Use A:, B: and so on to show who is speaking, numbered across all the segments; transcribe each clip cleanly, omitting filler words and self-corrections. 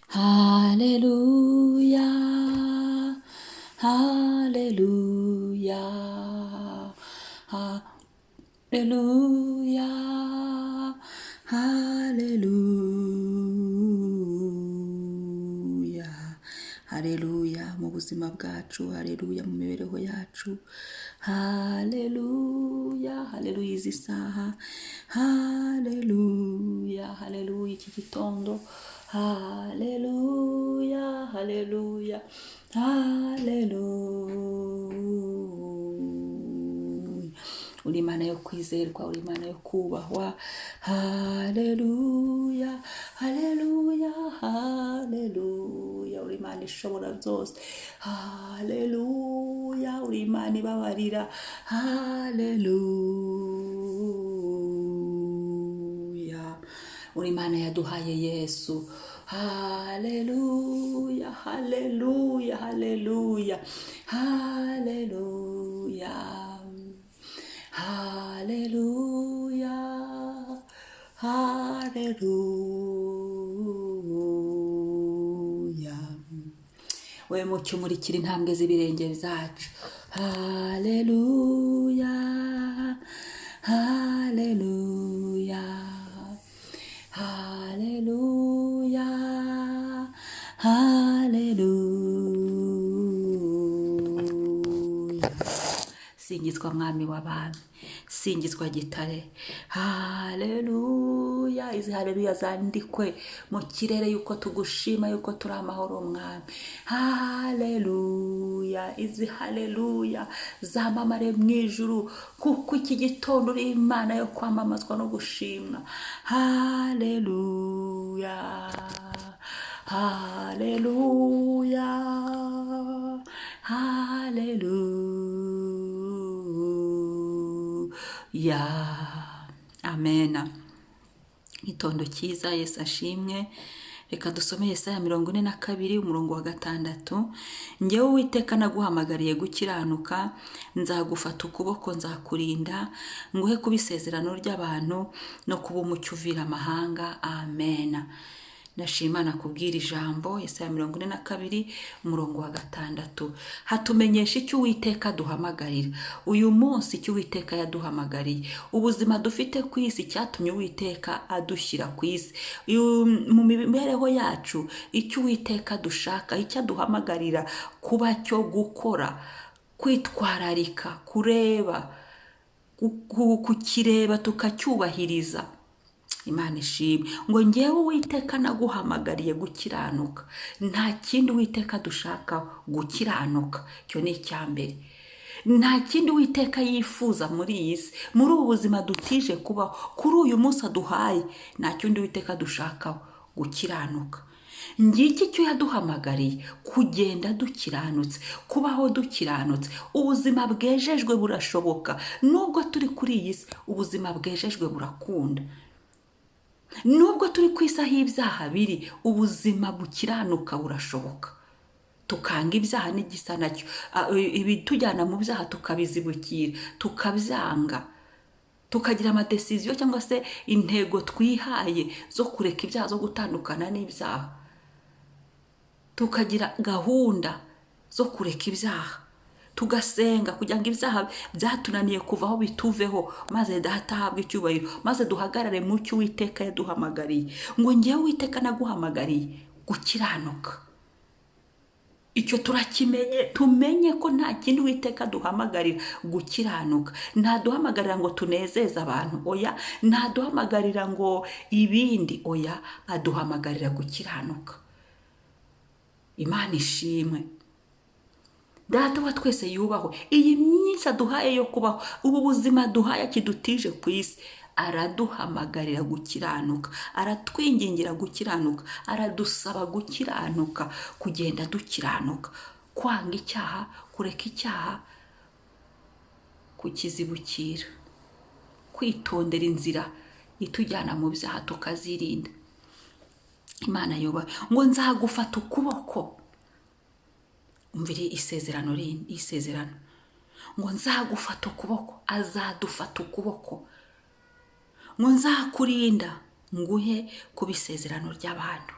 A: Haleluya, haleluya, haleluya, haleluya, haleluya mu buzima bwacu, haleluya mu mibereho yacu, haleluya, haleluya izi saha, haleluya, haleluya iki gitondo, haleluya, haleluya, haleluya. Uri Imana yo kwizerwa, uri Imana yo kubahwa. Haleluya, haleluya, haleluya. Uri Imana ishobora byose. Haleluya, uri Imana ibabarira. Haleluya, uri Imana yaduhaye Yesu. Haleluya, haleluya, haleluya, haleluya, haleluya, haleluya. We mucyo umurikira intambwe z'ibirenge byacu. Haleluya, haleluya, haleluya, haleluya. Singizwa Mwami w'abami, singizwa Gitare. Haleluya. Izi haleluya zandikwe mu kirere yuko tugushima, yuko turi amahoro, Mwami. Haleluya. Izi haleluya zamamare mu ijuru, kuko iki gitondo uri Imana yo kwamamazwa no gushimwa. Haleluya, haleluya, haleluya. Amena. Igitondo cyiza, Yesu ashimwe. Reka dusome Yesaya 42, umurongo wa 6. "Ngewe Uwiteka naguhamagariye gukiranuka, nzagufata ukuboko, nzakurinda, nguhe kuba isezerano ry'abantu no kuba umucyo uvira amahanga." Amena. Ndashima Imana kubwira ijambo. Yesaya 42, umurongo wa 6, hatumenyesha icyo Uwiteka duhamagarira uyu munsi, icyo Uwiteka yaduhamagariye, ubuzima dufite ku isi, cyatumye Uwiteka adushyira ku isi. Mu mibereho yacu, icyo Uwiteka dushaka, icyo aduhamagarira kuba cyo, gukora, kwitwararika, kureba, kukireba tukacyubahiriza. Imana ishimwe. Ngo "Ngewe Uwiteka naguhamagariye gukiranuka." Nta kindi Uwiteka dushaka, gukiranuka. Icyo ni icya mbere. Nta kindi Uwiteka yifuza muri iyi si, muri ubu buzima dutije kubaho, kuri uyu munsi aduhaye. Nta kindi Uwiteka dushakaho, gukiranuka. Ngiki icyo yaduhamagariye: kugenda dukiranutse, kubaho dukiranutse. Ubuzima bwejejwe burashoboka nubwo turi kuri iyi si. Ubuzima bwejejwe burakunda nubwo turi ku isi aho ibyaha biri. Ubuzima bukiranuka burashoboka, tukanga ibyaha n'igisa nacyo, ibitujyana mu byaha tukabizibukira, tukabyanga, tukagira amadécisions cyangwa se intego twihaye zo kureka ibyaha, zo gutandukana n'ibyaha, tukagira gahunda zo kureka ibyaha, tugasenga kugira ngo ibyaha byatunaniye kuvaho bituveho, maze Data ahabwe icyubahiro, maze duhagarare mu cyo Uwiteka yaduhamagariye. Ngo "Ngewe Uwiteka naguhamagariye gukiranuka." Icyo turakimenye, tumenye ko nta kindi Uwiteka duhamagarira, gukiranuka. Ntaduhamagarira ngo tunezeze abantu, oya. Ntaduhamagarira ngo ibindi, oya. Aduhamagarira gukiranuka. Imana ishimwe. Data wa twese yubahwe. Iyi myinshi aduhaye yo kubaho, ubu buzima aduhaye, akidutije ku isi, araduhamagarira gukiranuka, aratwingingira gukiranuka, aradusaba gukiranuka, kugenda dukiranuka, kwanga icyaha, kureka icyaha, kukizibukira, kwitondera inzira itujyana mu byaha tukazirinda. Imana yubahwe. Ngo "Nzagufata ukuboko." Umvire isezerano rindi, isezerano ngo "Nzagufata ukuboko." Azadufata ukuboko. Ngo "Nzakurinda, nguhe kuba isezerano ry'abantu."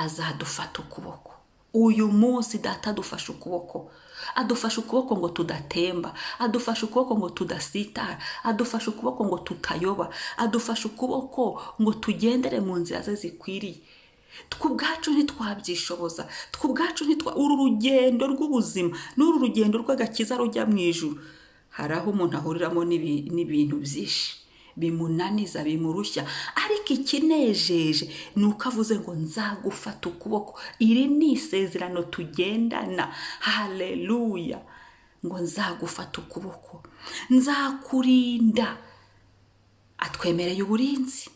A: Azadufata ukuboko. Uyu munsi Data adufashe ukuboko, adufashe ukuboko ngo tudatemba, adufashe ukuboko ngo tudasitara, adufashe ukuboko ngo tutayoba, adufashe ukuboko ngo tugendere mu nzira ze zikwiriye. Twe ubwacu ntitwabyishoboza, twe ubwacu ntitwa uru rugendo rw'ubuzima n'uru rugendo rw'agakiza rujya mu ijuru, hari aho umuntu ahuriramo n'ibintu byinshi bimunaniza, bimurushya, ariko ikinejeje ni uko avuze ngo nzagufata ukuboko. Iri ni isezerano tugendana. Haleluya! Ngo nzagufata ukuboko, nzakurinda. Atwemereye uburinzi.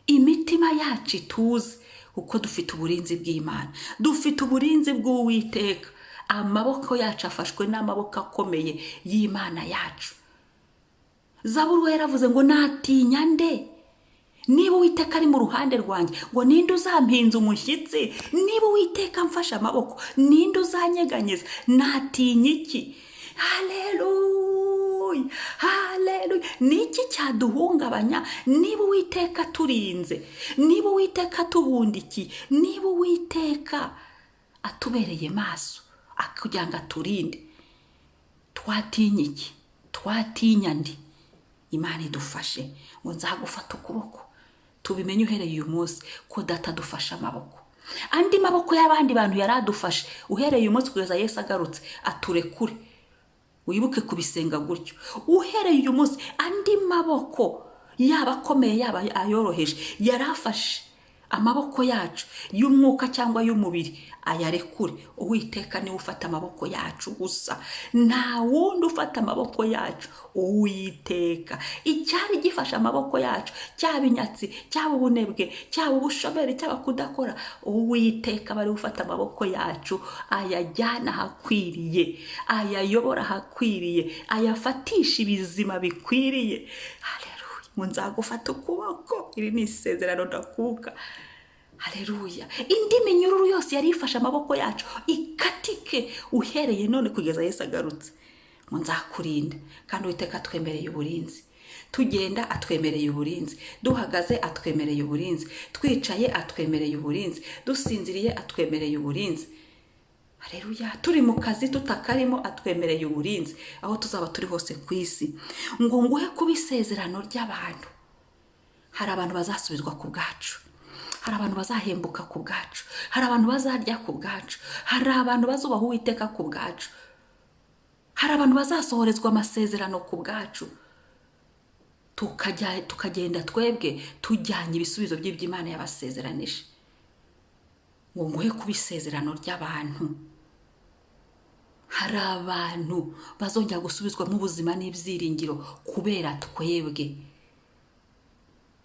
A: Imitima yacu ituze kuko dufite uburinzi bw'Imana, dufite uburinzi bw'Uwiteka. Amaboko yacu afashwe n'amaboko akomeye y'Imana yacu. Zaburi we yaravuze ngo natinya nde niba Uwiteka ari mu ruhande rwanjye? Ngo ninde uzampinza umushyitsi? Niba Uwiteka amfashe amaboko, ninde uzanyeganyeza? Natinya iki? Haleluya, haleluya! Ni iki cyaduhungabanya niba Uwiteka aturinze, niba Uwiteka atubundikiye, niba Uwiteka atubereye maso kugira ngo aturinde? Twatinya iki? Twatinya ndi? Imana idufashe. Ngo nzagufata ukuboko. Tubimenye uhereye uyu munsi ko Data adufashe amaboko. Andi maboko y'abandi bantu yari adufashe, uhereye uyu munsi kugeza Yesu agarutse aturekure. Wibuke kubisenga gutyo. Uhereye uyu munsi, andi maboko, yaba akomeye yaba ayoroheje, yari afashe amaboko yacu y'umwuka cyangwa y'umubiri, ayarekure. Uwiteka niwe ufata amaboko yacu gusa, nta wundi ufata amaboko yacu. Uwiteka, icyari gifashe amaboko yacu, cyaba inyatsi, cyaba ubunebwe, cyaba ubushomeri, cyaba kudakora, Uwiteka bari gufata amaboko yacu, ayajyana ahakwiriye, ayayobora ahakwiriye, ayafatisha ibizima bikwiriye. Haleluya! Ngo nzagufata ukuboko, iri ni isezerano ndakuka. Haleluya! Indi minyururu yose yari ifashe amaboko yacu ikatike uhereye none kugeza Yesu agarutse. Ngo nzakurinda. Kandi Uwiteka atwemereye uburinzi. Tugenda atwemereye uburinzi, duhagaze atwemereye uburinzi, twicaye atwemereye uburinzi, dusinziriye atwemereye uburinzi. Haleluya! Turi mu kazi, tutakarimo, atwemereye uburinzi aho tuzaba turi hose ku isi. Ngo nguhe kuba isezerano ry'abantu. Hari abantu bazasubizwa ku bwacu, hari abantu bazahembuka ku bwacu, hari abantu bazarya ku bwacu, hari abantu bazubaha Uwiteka ku bwacu, hari abantu bazasohorezwa amasezerano ku bwacu. Tukajya tukagenda twebwe tujyanye ibisubizo by'ibyo Imana yabasezeranije. Ngo nguhe kuba isezerano ry'abantu. Hari abantu bazongera gusubizwamo ubuzima n'ibyiringiro kubera twebwe.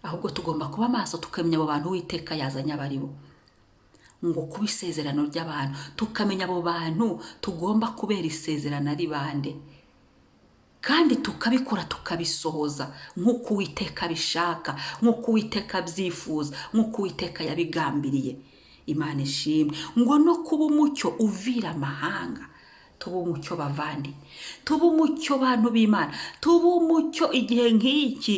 A: Ahubwo tugomba kuba maso, tukamenya abo bantu Uwiteka yazanye abo ari bo. Ngo kuba isezerano ry'abantu, tukamenya abo bantu tugomba kubera isezerano ari bande, kandi tukabikora, tukabisohoza nk'uko Uwiteka abishaka, nk'uko Uwiteka abyifuza, nk'uko Uwiteka yabigambiriye. Imana ishimwe! Ngo no kuba umucyo uvira amahanga. Tuba umucyo bavandi, tuba umucyo bantu b'Imana, tuba umucyo igihe nk'iki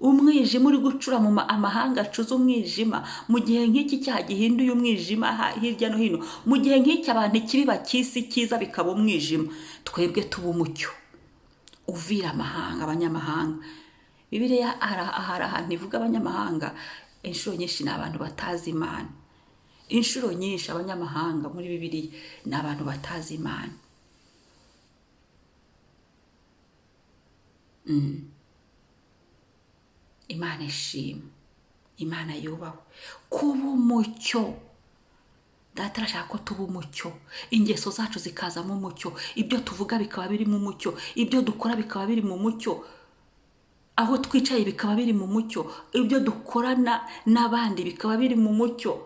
A: umwijima uri gucura mu amahanga acuze umwijima, mu gihe nk'iki cyaha gihinduye umwijima hirya no hino, mu gihe nk'iki abantu ikibi bakisi cyiza bikaba umwijima. Twebwe tuba umucyo uvira amahanga, abanyamahanga. Bibiliya hari ahantu ivuga abanyamahanga inshuro nyinshi, ni abantu batazi Imana. Inshuro nyinshi abanyamahanga muri Bibiliya ni abantu batazi Imana. Imana ishima, Imana yubahwe. Kuba umucyo, Data arashaka ko tuba umucyo, ingeso zacu zikazamo umucyo, ibyo tuvuga bikaba birimo umucyo, ibyo dukora bikaba biri mu mucyo, aho twicaye bikaba biri mu mucyo, ibyo dukorana n'abandi bikaba biri mu mucyo.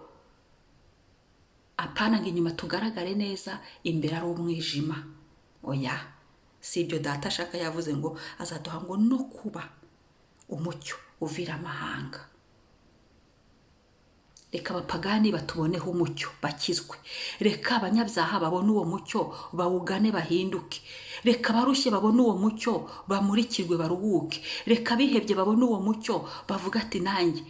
A: Apana ngo inyuma tugaragare neza, imbere ari umwijima. Oya, si ibyo Data ashaka. Yavuze ngo azaduha ngo no kuba umucyo uvira amahanga. Reka abapagani batuboneho umucyo bakizwe, reka abanyabyaha babone uwo mucyo bawugane bahinduke, reka abarushye babone uwo mucyo bamurikirwe baruhuke, reka abihebye babone uwo mucyo bavuga ati nanjye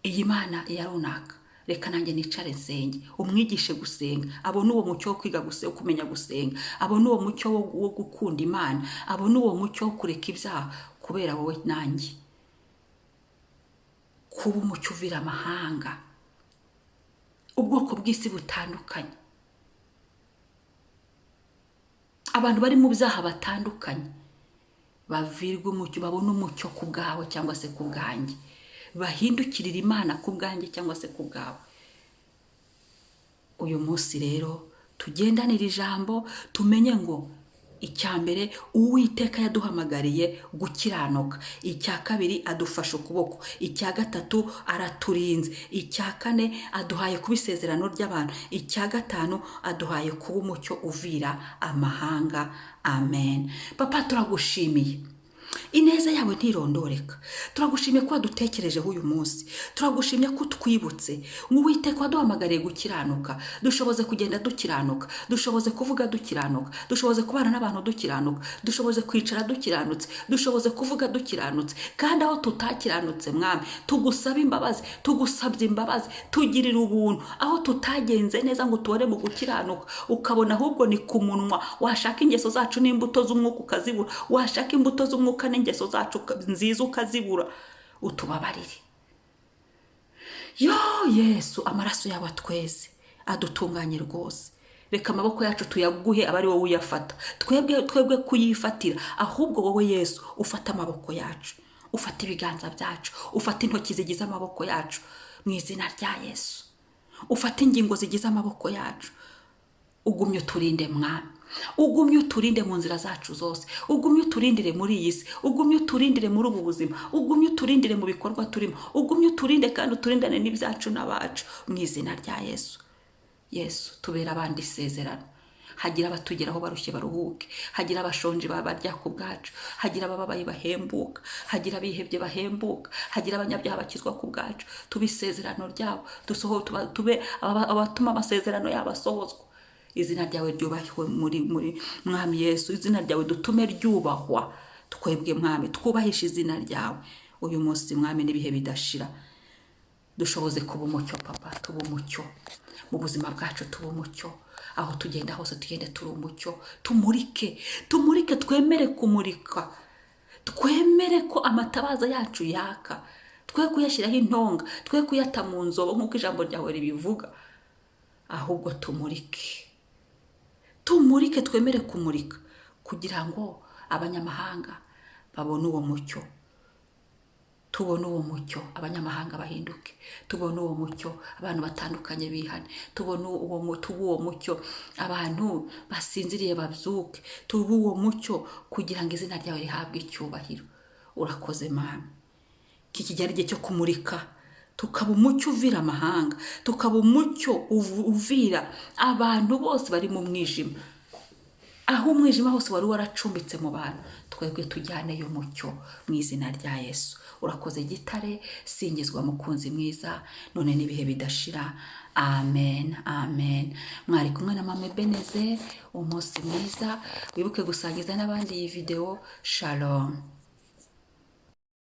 A: iyi Mana ya runaka. Reka nanjye nicare nsenge. Umwigishe gusenga, abone uwo mucyo wo kwiga kumenya gusenga, abone uwo mucyo wo gukunda Imana, abone uwo mucyo wo kureka ibyaha kubera wowe nanjye. Kuba umucyo uvira amahanga, ubwoko bw'isi butandukanye, abantu bari mu byaha batandukanye, bavirwe umucyo, babone umucyo ku bwawe cyangwa se ku bwanjye, bahindukirira Imana ku bwanjye cyangwa se ku bwawe. Uyu munsi rero tugendanire ijambo, tumenye ngo icya mbere, Uwiteka yaduhamagariye gukiranuka; icya kabiri, adufashe ukuboko; icya gatatu, araturinze; icya kane, aduhaye kuba isezerano ry'abantu; icya gatanu, aduhaye kuba umucyo uvira amahanga. Amen. Papa, turagushimiye, ineza yawe ntirondoreka. Turagushimiye ko wadutekerejeho uyu munsi, turagushimye ko utwibutse. Uwiteka waduhamagariye gukiranuka, dushoboze kugenda dukiranuka, dushoboze kuvuga dukiranuka, dushoboze kubana n'abantu dukiranuka, dushoboze kwicara dukiranutse, dushoboze kuvuga dukiranutse. Kandi aho tutakiranutse, Mwami, tugusabe imbabazi, tugusabye imbabazi, tugirira ubuntu. Aho tutagenze neza ngo tubone mu gukiranuka, ukabona ahubwo ni ku munwa, washaka ingeso zacu n'imbuto z'umwuka ukazibura, washaka imbuto z'umwuka n'ingeso zacu nziza ukazibura, utubabarire. Yo Yesu, amaraso yawe atweze, adutunganye rwose. Reka amaboko yacu tuyaguhe, abe ari wowe uyafata, twebwe kuyifatira, ahubwo wowe Yesu ufate amaboko yacu, ufate ibiganza byacu, ufate intoki zigize amaboko yacu mu izina rya Yesu, ufate ingingo zigize amaboko yacu. Ugumye uturinde, Mwami, ugumye uturinde mu nzira zacu zose, ugumye uturindire muri iyi si, ugumye uturindire muri ubu buzima, ugumye uturindire mu bikorwa turimo, ugumye uturinde kandi uturindane n'ibyacu n'abacu mu izina rya Yesu. Yesu, tubere abandi isezerano. Hagira abatugeraho barushye baruhuke, hagira abashonje barya ku bwacu, hagira abababaye bahembuka, hagira abihebye bahembuka, hagira abanyabyaha bakizwa ku bwacu. Tube isezerano ryabo, tube abatuma amasezerano yabo asohozwa. Izina ryawe ryubahwe muri Mwami Yesu, izina ryawe dutume ryubahwa. Twebwe, Mwami, twubahishe izina ryawe uyu munsi, Mwami, n'ibihe bidashira. Dushoboze kuba umucyo, Papa, tuba umucyo mu buzima bwacu, tuba umucyo aho tugenda hose, tugende turi umucyo, tumurike, tumurike, twemere kumurika, twemere ko amatabaza yacu yaka, twe kuyashyiraho intonga, twe kuyata mu nzobo nk'uko ijambo ryawe ribivuga, ahubwo tumurike, tumurike, twemere kumurika kugira ngo abanyamahanga babone uwo mucyo. Tubone uwo mucyo, abanyamahanga bahinduke, tubone uwo mucyo, abantu batandukanye bihane, tubone uwo tube uwo mucyo, abantu basinziriye babyuke, tube uwo mucyo kugira ngo izina ryawe rihabwe icyubahiro. Urakoze, Mana. Iki kigera igihe cyo kumurika, tukaba umucyo uvira amahanga, tukaba umucyo uvira abantu bose bari mu mwijima. Aho umwijima hose wari waracumbitse mu bantu, twebwe tujyaneyo umucyo mu izina rya Yesu. Urakoze, Gitare, singizwa, mukunzi mwiza, none n'ibihe bidashira. Amen, amen. Mwari kumwe na Mama Ebenezer. Umunsi mwiza, wibuke gusangiza n'abandi iyi videwo. Shalom.